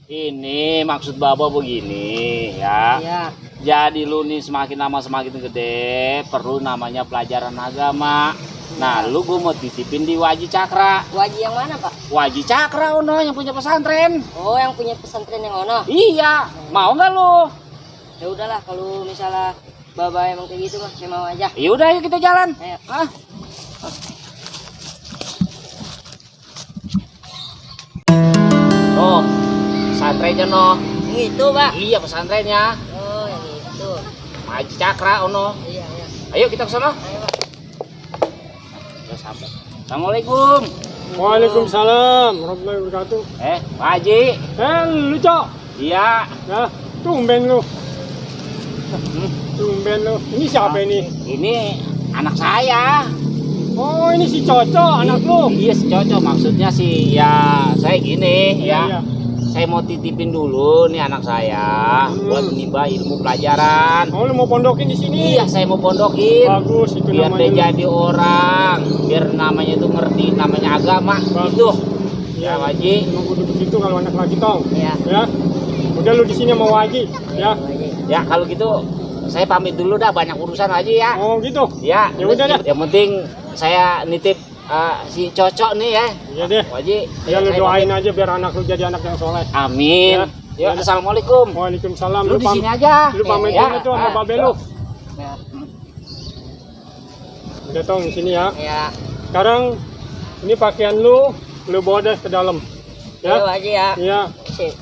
Ini maksud Baba begini ya. Iya. Jadi lu nih semakin lama semakin gede, perlu namanya pelajaran agama. Nah, lu gue mau titipin di Waji Cakra. Waji yang mana, Pak? Waji Cakra ono yang punya pesantren. Oh, yang punya pesantren yang ono. Iya, mau nggak lu? Ya udahlah, kalau misalnya Baba emang kayak gitu mah, saya mau aja. Ya udah, yuk kita jalan. Ayo. Ah. Oh, pesantrennya no. Yang itu, Pak. Iya pesantrennya. Oh, yang itu. Waji Cakra ono. Iya, iya. Ayo kita ke sana. Ayo, Pak. Ya, sampai. Assalamualaikum. Waalaikumsalam warahmatullahi wabarakatuh. Pak Haji. Lu Cok. Iya. Ya, tumben lu. Tumben lu. Ini siapa ini? Ini anak saya. Oh, ini si Coco, anak lu. Iya, si Coco. Maksudnya sih ya saya gini ya. Iya. Saya mau titipin dulu nih anak saya buat menimba ilmu pelajaran. Oh, lu mau pondokin di sini? Iya, saya mau pondokin. Bagus, itu Biar namanya. dia jadi orang, biar namanya itu ngerti namanya agama. Bagus. Itu. Ya, Ya, Waji. Emang kudu begitu kalau anak lagi tong. Iya. Ya. Udah lu di sini sama Waji, ya. Waji. Ya, kalau gitu saya pamit dulu dah, banyak urusan Waji ya. Oh, gitu. Ya, Ya udah dah. Yang penting saya nitip si Cocok nih ya. Iya deh. Waji. Ya lu saya doain pamit. aja biar anak lu jadi anak yang soleh. Amin. Ya. Yuk, assalamualaikum. Waalaikumsalam. Lu di sini aja. Lu pamit Ya. dulu tuh sama Babe lu. Ya. Udah tong di sini ya. Ya. Sekarang ini pakaian lu bawa deh ke dalam. Ya, Ya. Waji ya. Iya. Sip.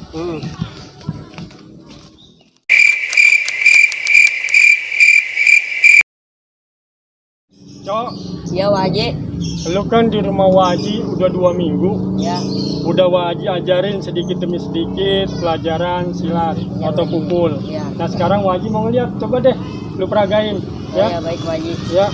Cok, Ya, Waji. lu kan di rumah Waji udah 2 minggu. Ya. Udah Waji ajarin sedikit demi sedikit pelajaran silat Ya, atau Waji. pukul. Ya. Nah sekarang Waji mau ngeliat, coba deh lu peragain. Ya, Ya, baik, Waji. ya.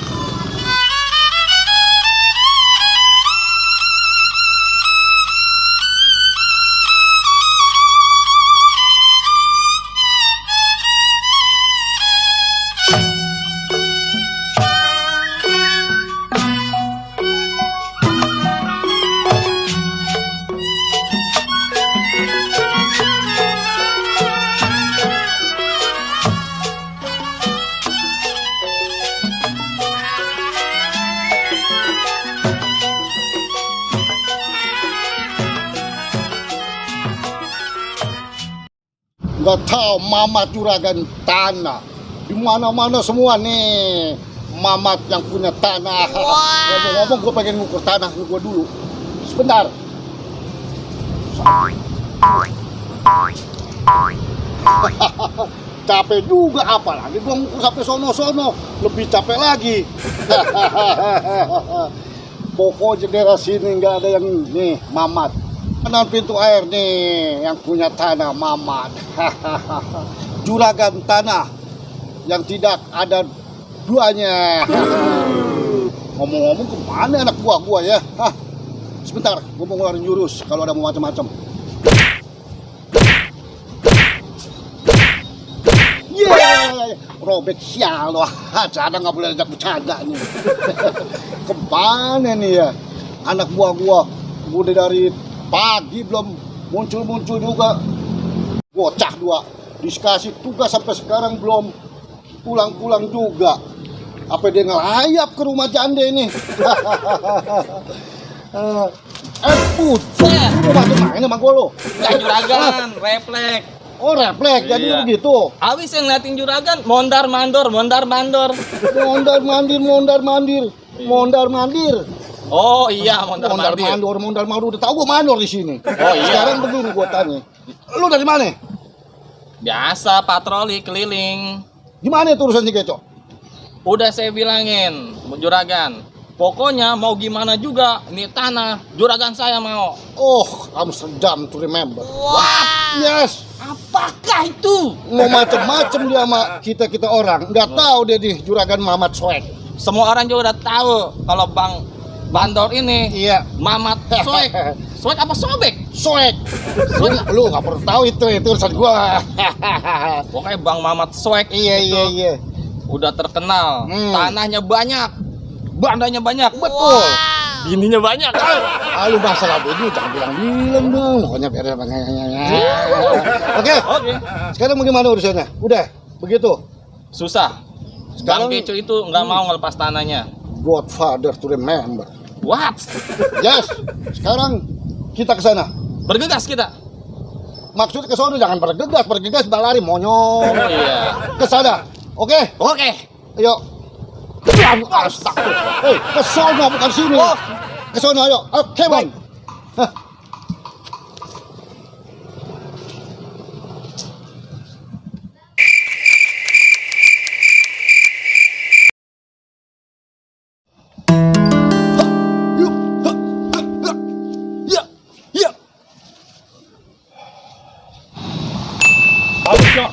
Nggak tahu Mamat juragan tanah di mana-mana semua nih Mamat yang punya tanah. Ngomong-ngomong gue pengen ngukur tanah gue dulu sebentar. Capek juga, apalagi gue ngukur sampai sono-sono lebih capek lagi. Pokoknya daerah sini nggak ada yang nih Mamat. Kanan pintu air nih yang punya tanah Mamat. Juragan tanah yang tidak ada duanya. Ngomong-ngomong kemana anak buah gua ya? Hah? Sebentar, gua mau ngeluarin jurus kalau ada mau macam-macam. Yeay, robek sial loh. Ada nggak boleh ajak bercanda nih. Kemana nih ya? Anak buah gua udah dari pagi belum muncul-muncul juga. Bocah dua dikasih tugas sampai sekarang belum pulang-pulang juga. Apa dia ngelayap ke rumah jande ini? Pucuk, lu macam-macam sama gua lo. Ya juragan, refleks. Oh refleks, jadi Iya. begitu. Habis yang ngeliatin juragan, mondar mandur, mondar mandur. Mondar mandir. Oh iya, mondar mandir. Mondar mandir. Udah tahu gua mandor di sini. Oh, iya. Sekarang begini gua tanya. Lu dari mana? Biasa patroli keliling. Gimana itu urusan si Gecok? Udah saya bilangin, juragan. Pokoknya mau gimana juga, ini tanah juragan saya mau. Oh, Amsterdam to remember. What? Yes. Apakah itu? Mau macem-macem dia sama kita orang. Nggak tahu dia di juragan Mamat Soek. Semua orang juga udah tahu kalau Bang Bandor ini Iya. Mamat Soek. Soek apa sobek? Soek. Lu nggak perlu tahu itu urusan gua. Pokoknya Bang Mamat Soek. Iya. Udah terkenal. Hmm. Tanahnya banyak. Bandanya banyak. Betul. Bininya banyak. Lu masalah bini jangan bilang-bilang dong. Pokoknya biar Oke. Oke. Sekarang bagaimana urusannya? Udah, begitu. Susah. Sekarang- Bang Geco itu nggak mau ngelepas tanahnya. Godfather to remember. What? Yes. Sekarang kita ke sana. Bergegas kita. Maksud ke sana jangan bergegas malah lari monyong. Oh iya. Ke sana. Oke? Oke. Ayo. Astagfirullah. Ke sana bukan sini. Ke sana ayo. Oke, Bang. Hah. Bagus ya.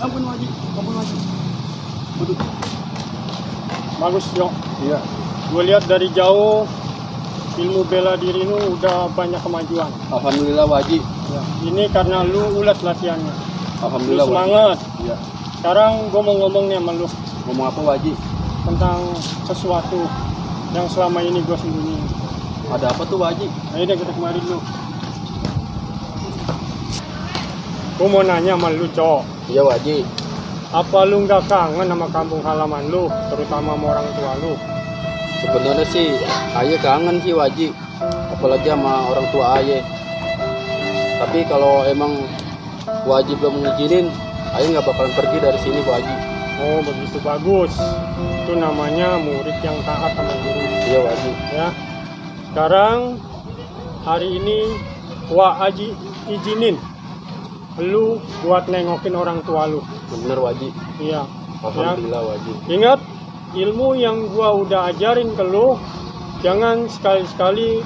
Ampun Wajib. Aduh. Bagus ya. Iya. Gue lihat dari jauh ilmu bela diri lu udah banyak kemajuan. Alhamdulillah Wajib. Ya. Ini karena lu ulas latihannya. Lu Alhamdulillah semangat. Iya. Sekarang gue mau ngomong nih sama lu Ngomong apa Wajib? tentang sesuatu yang selama ini gue sembunyiin. Ada apa tuh Wajib? Ayo deh kita kemarin lu. Gue mau nanya sama lu, Cok. Iya Wajib. Apa lu nggak kangen sama kampung halaman lu, terutama sama orang tua lu? Sebenarnya sih ayah kangen sih Wajib, apalagi sama orang tua ayah. Tapi kalau emang Wajib belum ngizinin, ayah nggak bakalan pergi dari sini Wajib. Oh, begitu bagus. Itu namanya murid yang taat sama guru. Iya Wajib. Ya. Sekarang hari ini Aji izinin lu buat nengokin orang tua lu. Bener Wajib. Iya. Alhamdulillah Wajib. Ingat, ilmu yang gua udah ajarin ke lu, jangan sekali-sekali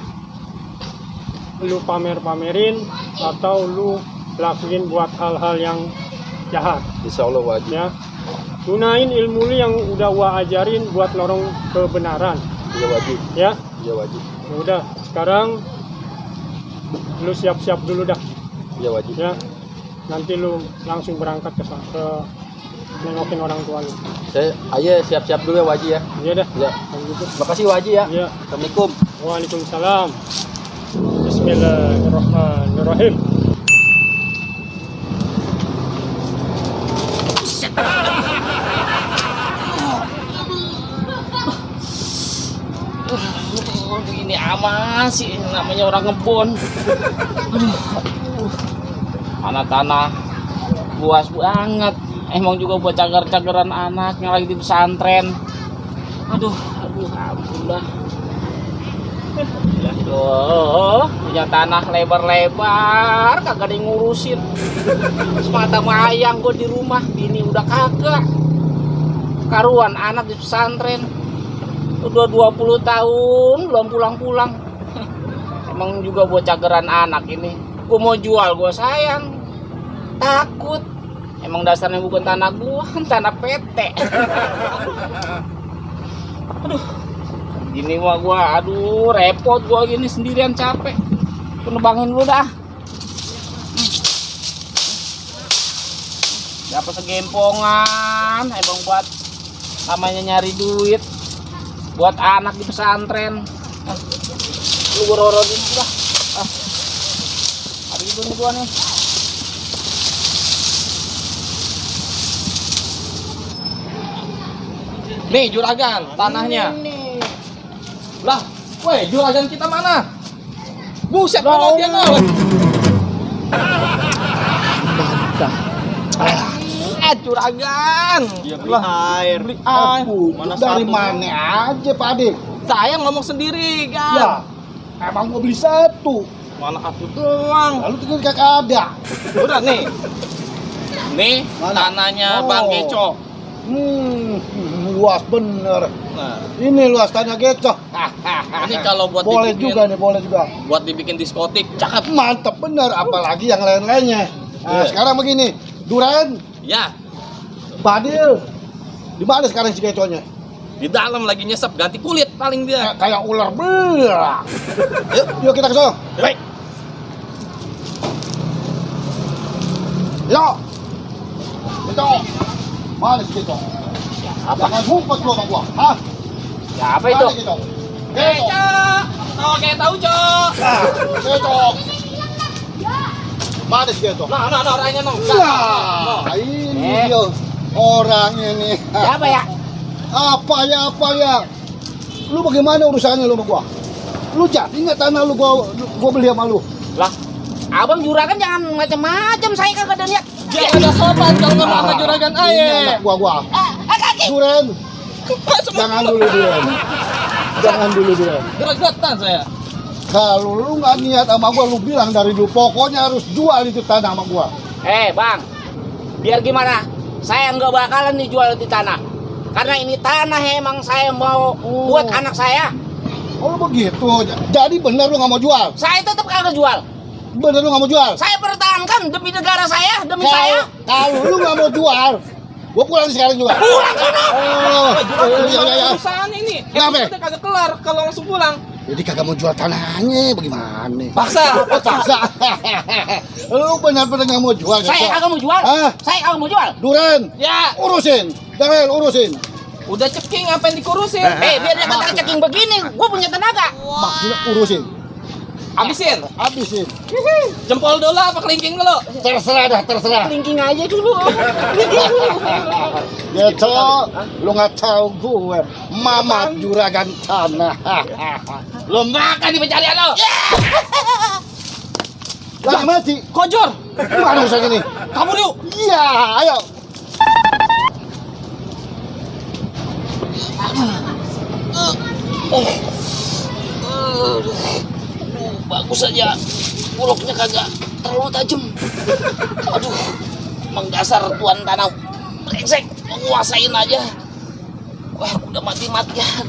lu pamer-pamerin atau lu lakuin buat hal-hal yang jahat. Insya Allah Wajib. Ya, gunain ilmu lu yang udah gua ajarin buat lorong kebenaran. Iya Wajib. Ya, Iya Wajib. ya udah. Sekarang lu siap-siap dulu dah. Iya Wajib. Ya, nanti lu langsung berangkat ke nengokin orang tua lu. Ayah siap-siap dulu ya Wajib ya. Iya dah. Ya. Kalau gitu. Makasih Wajib ya. Iya. Assalamualaikum. Waalaikumsalam. Bismillahirrahmanirrahim. Ini aman sih, namanya orang ngebon. Anak tanah luas banget. Emang juga buat cagar-cagaran anak yang lagi di pesantren. Aduh, ampun dah. Punya tanah lebar-lebar, kagak ada yang ngurusin. Semata mayang gue di rumah, bini udah kagak. Karuan anak di pesantren. Udah 20 tahun belum pulang-pulang. Emang juga buat cageran anak ini. Gue mau jual, gue sayang. Takut. Emang dasarnya bukan tanah gua, tanah PT. Aduh. Gini mah gua, aduh repot gua gini sendirian capek. Penebangin dulu dah. Dapat segempongan, emang buat namanya nyari duit buat anak di pesantren. Lu gua dulu lah. Hari itu nih gua nih. Nih juragan tanahnya. Lah, weh juragan kita mana? Buset, mana dia nol? Juragan. Dia beli air. Beli air. Mana dari mana aja Pak Ade? Saya ngomong sendiri, kan. Ya, emang gua beli satu. Mana aku doang? Lalu tinggal kakak ada. Udah nih. Nih Mana? tanahnya Oh. Bang Geco. Luas bener. Nah, Ini luas tanah Geco. ini kalau buat boleh dibikin, juga nih, boleh juga. buat dibikin diskotik, cakep. Mantap bener, apalagi yang lain-lainnya. Nah, Iya. sekarang begini, Duren, Ya, Padil, di mana sekarang si Geconya? di dalam lagi nyesep ganti kulit paling dia. Kayak ular berak. Yuk kita ke sana. Baik. Yuk. Geco. Mana si Geco? Jangan ngumpet lu sama gua. Hah? Ya apa itu? Mana Geco? Cok. Oke, tahu, Cok. Ketok. Mana si Ketok? Nah, orangnya no. Nah, ini dia orangnya nih. Siapa ya? Apa ya? Lu bagaimana urusannya lu sama gua? Lu jadi nggak tanah lu gua beli sama lu? Lah, abang juragan jangan macam-macam, saya kagak ada niat. Jangan ada sopan kalau ngomong sama juragan Ini aye. anak gua. Kaki. Duren, jangan dulu Duren. Gregetan saya. Kalau lu nggak niat sama gua, lu bilang dari dulu. Pokoknya harus jual itu tanah sama gua. Bang, biar gimana? Saya nggak bakalan dijual di tanah. Karena ini tanah emang saya mau buat anak saya. Oh lu begitu. Jadi bener lu nggak mau jual? Saya tetap kagak jual. Bener lu nggak mau jual? Saya pertahankan demi negara saya, demi saya. Kalau lu nggak mau jual, gua pulang sekarang juga. Pulang sono. Oh, iya. Urusan ini. Kenapa? Episode kagak kelar kalau langsung pulang. Jadi kagak mau jual tanahnya, bagaimana? Paksa. Paksa. Lu benar-benar nggak mau jual? Saya kagak mau jual. Hah? Saya kagak mau jual. Duren, Ya, urusin. Urusin. udah ceking apa yang dikurusin? Biar dia kata ceking begini, gua punya tenaga. Maksudnya urusin. Habisin. Habisin. Jempol dulu apa kelingking dulu? Terserah. Linking aja dulu. Ya cok, lu nggak tahu gue, Mamat juragan tanah. Lo makan di pencarian lo. Lagi mati. Kojor. Gimana urusan ini? Kabur yuk. Iya, ayo. Bagus aja. Uloknya kagak terlalu tajam. Aduh, emang dasar tuan tanah brengsek, nguasain aja. Wah, udah mati-matian.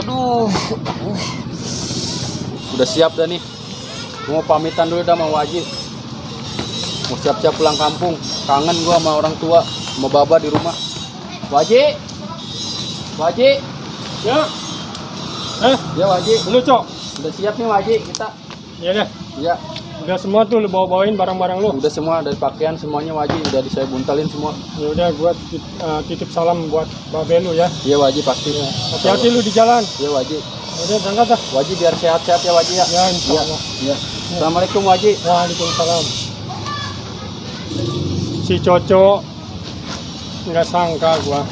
Aduh. Udah siap dah nih. Gua mau pamitan dulu dah sama Waji. Mau siap-siap pulang kampung. Kangen gua sama orang tua, sama baba di rumah. Waji. Ya. Ya Waji. Lu Cok. Udah siap nih Waji kita. Ya deh. Iya. Udah semua tuh lu bawa-bawain barang-barang lu. Udah semua dari pakaian semuanya Waji udah saya buntalin semua. Ya udah gua titip salam buat Babe lu ya. Iya Waji pastinya. Hati-hati lu di jalan. Iya Waji. Udah berangkat dah. Waji biar sehat-sehat ya Waji ya. Ya, insyaallah. Iya. Assalamualaikum Waji. Waalaikumsalam. Si Coco nggak sangka gua.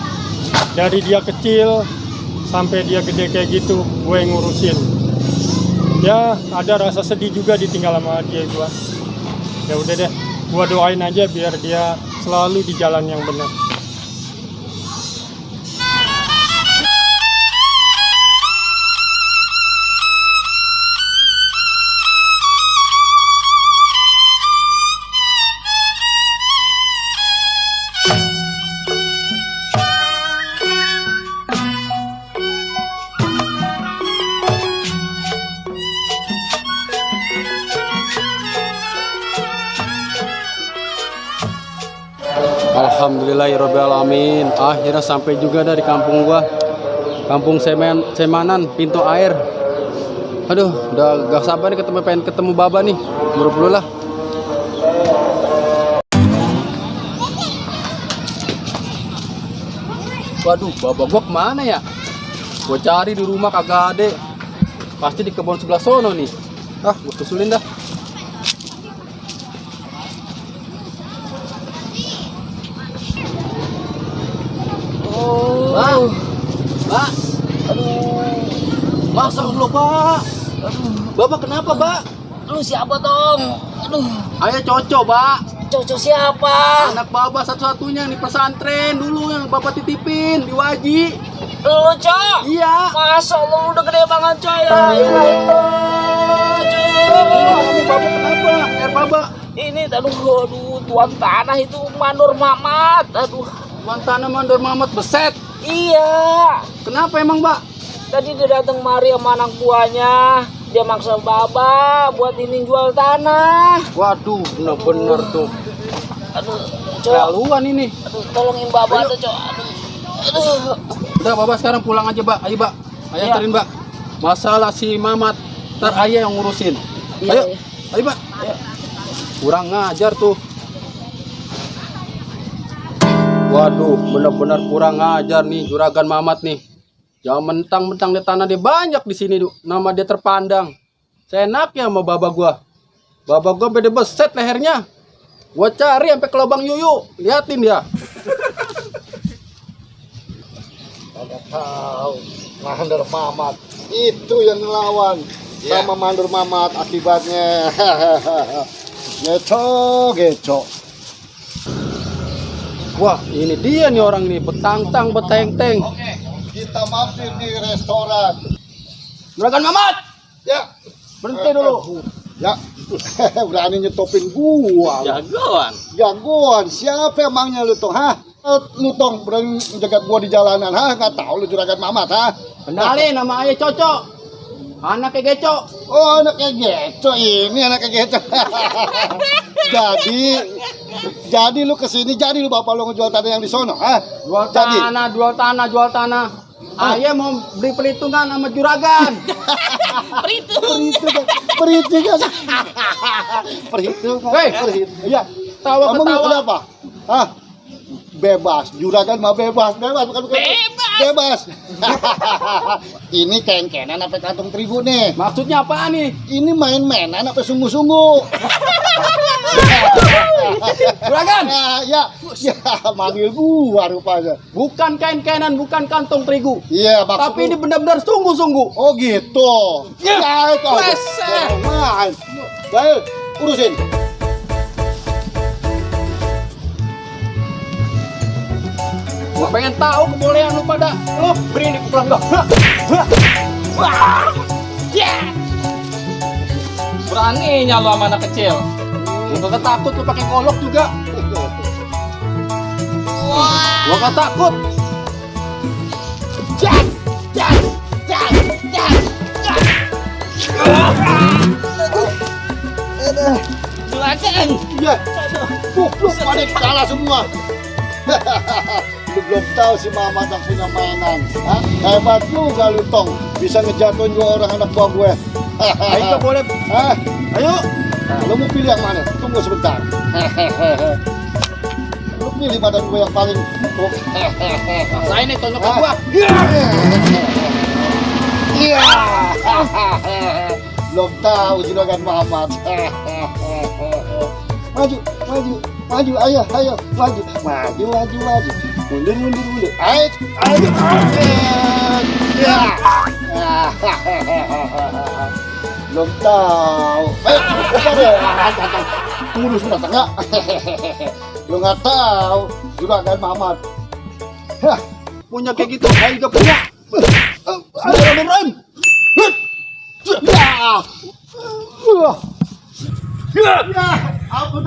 Dari dia kecil sampai dia gede kayak gitu, gue ngurusin. Ya, ada rasa sedih juga ditinggal sama dia gua. Ya udah deh, gua doain aja biar dia selalu di jalan yang benar. Alhamdulillahirobbilalamin. Akhirnya sampai juga dari kampung gua. Kampung Semanan, pintu air. Aduh, udah gak sabar nih pengen ketemu Baba nih. Buru-buru lah. Waduh, Baba gua kemana ya? Gua cari di rumah kagak ada. Pasti di kebun sebelah sono nih. Ah, gua susulin dah. Mbak, aduh, masa dulu Pak? Bapak kenapa Pak? Lu siapa dong? Aduh, Ayah Coco Pak, Coco siapa? anak Bapak satu-satunya di pesantren dulu yang Bapak titipin di Waji. Lu Cok? Iya. Masa lu udah gede banget coy? Ya ilah, Kamu Bapak kenapa? Bapak? ini aduh tuan tanah itu Mandor Mamat. Aduh, Tuan Tanah Mandor Mamat beset. iya. Kenapa emang Mbak? Tadi dia datang mari sama anak buahnya. Dia maksa Baba buat ini jual tanah. Waduh, bener-bener tuh. Aduh, Cok. Keluan ini. Aduh, tolongin Baba Ayo. tuh, Cok. Aduh. Udah Bapak sekarang pulang aja Mbak. Ayo Mbak. Ayah Iya. anterin Mbak. Masalah si Mamat, ntar Ayah yang ngurusin. Iya, Ayo. iya. Ayo Mbak. Kurang ngajar tuh. Waduh, bener-bener kurang ngajar nih Juragan Mamat nih. Jangan mentang-mentang dia tanah dia banyak di sini, nama dia terpandang. Seenaknya sama baba gua. Baba gua beda beset lehernya. Gua cari sampai ke lubang yuyu, liatin dia. Kagak tahu. Mandor Mamat itu yang ngelawan sama Mandor Mamat akibatnya. Geco. Wah, ini dia nih orang ini, betang-tang, beteng-teng. Kita mampir di restoran. Juragan Mamat, Ya, berhenti dulu. ya. Berani nyetopin gua. Jagoan. Siapa emangnya lu tong? Hah? Lu tong berani menjaga gua di jalanan? Hah? Nggak tahu lu Juragan Mamat, ha? Kenalin, nama ayah Cocok. Anaknya Geco. Oh, anaknya Geco ini, anaknya Geco. jadi lu kesini, jadi lu bapak lu ngejual tanah yang di sono, ha? Jual tanah. Ayah mau beli perhitungan sama juragan. Perhitungan. Hei, Iya. tawa Kamu ketawa. kenapa? Hah? Bebas, juragan mah bebas. Bebas. Ini kenkenan apa kantong terigu nih? Maksudnya apaan nih? Ini main-mainan apa sungguh-sungguh? Juragan, Ya, manggil gua rupanya. bukan kain-kainan, bukan kantong terigu. Iya, maksud Tapi ini benar-benar sungguh-sungguh. oh gitu. Ya, kau. Main. Baik, urusin. Gua pengen tahu kebolehan lu pada. Lu beri ini pukulan gua. Beraninya lo sama anak kecil. Gua kagak takut lu pakai golok juga. Gua kagak takut. Juragan. Iya. Lu pada kalah semua. Lu belum tahu si Mamat yang punya mainan. Hah? Hebat juga lu tong. Bisa ngejatuhin dua orang anak buah gue. Ayo nggak boleh. Hah? Ayo. Lu mau pilih yang mana? Tunggu sebentar. Lu pilih badan gue yang paling empuk. Saya ini tonjok Hah? gua. Iya. Belum tahu juragan Muhammad. Maju, ayo, maju. Mundur. Ayo. Ya. Belum tahu. Ayo, ngurus sudah tengah. Lu nggak tahu juragan Muhammad. Hah, Punya kayak gitu, saya juga punya. Rem. Ampun.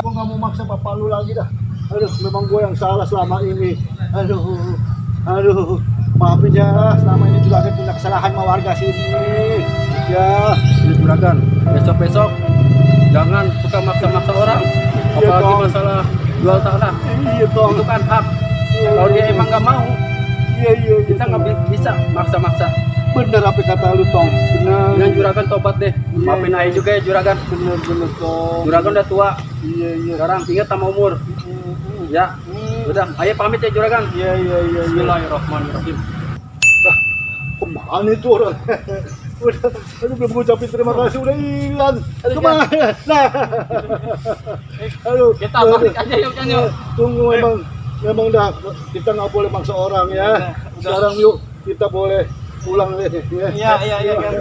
Gua nggak mau maksa bapak lu lagi dah. Aduh, memang gua yang salah selama ini. Aduh, maafin ya. Selama ini juga saya punya kesalahan sama warga sini. Ya, Ini juragan, besok-besok jangan suka maksa-maksa orang. Iya, Apalagi Tong. masalah jual tanah. iya toh. Itu kan hak. Kalau dia emang nggak mau, Iya. kita nggak bisa maksa-maksa. Bener apa kata lu tong. Bener. Dengan juragan tobat deh. Maafin iya. aja juga ya juragan. Bener tong. Juragan udah tua. Iya. Sekarang ingat sama umur. Ya, udah. Ayo pamit ya juragan. Iya. Bismillahirrahmanirrahim. Kemana itu orang? Aduh, belum ngucapin terima kasih udah hilang. Kemana? Nah. Aduh, Kita balik aja yuk kan yuk. Tunggu memang dah kita nggak boleh maksa orang ya. Sekarang yuk kita boleh pulang deh ya. Iya kan.